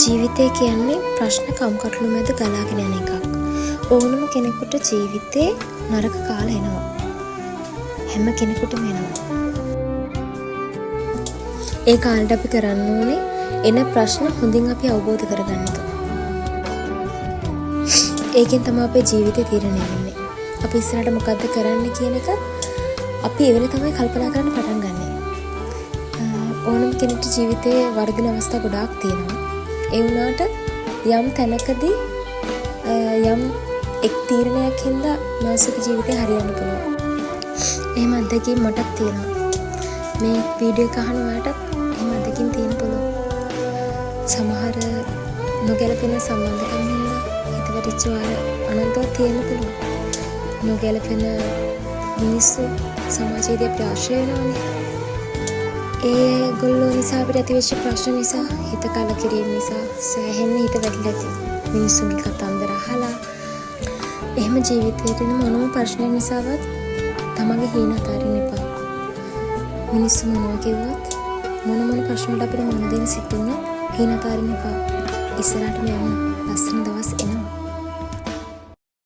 ජීවිතය කියන්නේ ප්‍රශ්න කම්කටොළු මැද ගලාගෙන යන එකක්. ඕනම කෙනෙකුට ජීවිතේ නරක කාල එනවා. හැම කෙනෙකුටම එනවා. ඒ කාලෙට අපි කරන්න ඕනේ එන ප්‍රශ්න හොඳින් අපි අවබෝධ කරගන්න එක. ඒකෙන් තමයි අපේ ජීවිතේ තීරණය වෙන්නේ. අපි ඉස්සරහට මොකද්ද කරන්න කියන එක අපි ඒ වෙලේ තමයි කල්පනා කරන්න පටන් ගන්නෙ. ඕනම කෙනෙක්ට ජීවිතේ වරදින අවස්ථා ගොඩාක් තියෙනවා. ඒ වුණාට යම් තැනකදී යම් එක් තීරණයක් හින්දා මනුස්සගේ ජීවිතේ හරියන්න පුළුවන්. එහෙම අත්දැකීම් මටත් තියෙනවා. මේ වීඩියෝ එක අහන ඔයාටත් එහෙම අත්දැකීම් තියෙන්න පුළුවන්. සමහර නොගැලපෙන සම්බන්ධකම් හින්දා හිත වැටිච්ච වාර අනන්තවත් තියෙන්න පුළුවන්. නොගැලපෙන මිනිස්සු සමාජයේදී අපිට ආශ්‍රය වෙනවනේ. ඒගොල්ලෝ නිසා අපිට ඇතිවෙච්ච ප්‍රශ්න නිසා, හිත කලකිරීම නිසා සෑහෙන්න හිත වැටිලා ඇති. මිනිස්සුන්ගේ කතන්දර අහලා එහෙම ජීවිතේට එන මොනම ප්‍රශ්නයක් නිසාවත් තමන්ගේ හීන අතාරින්න එපා. මිනිස්සු මොනවා කිව්වත්, මොන මොන ප්‍රශ්න වලට අපිට මුහුණ දෙන්න සිද්ධ වුණත් හීන අතාරින්න එපා. ඉස්සරහටම යන්න ලස්සන දවස් එනවා.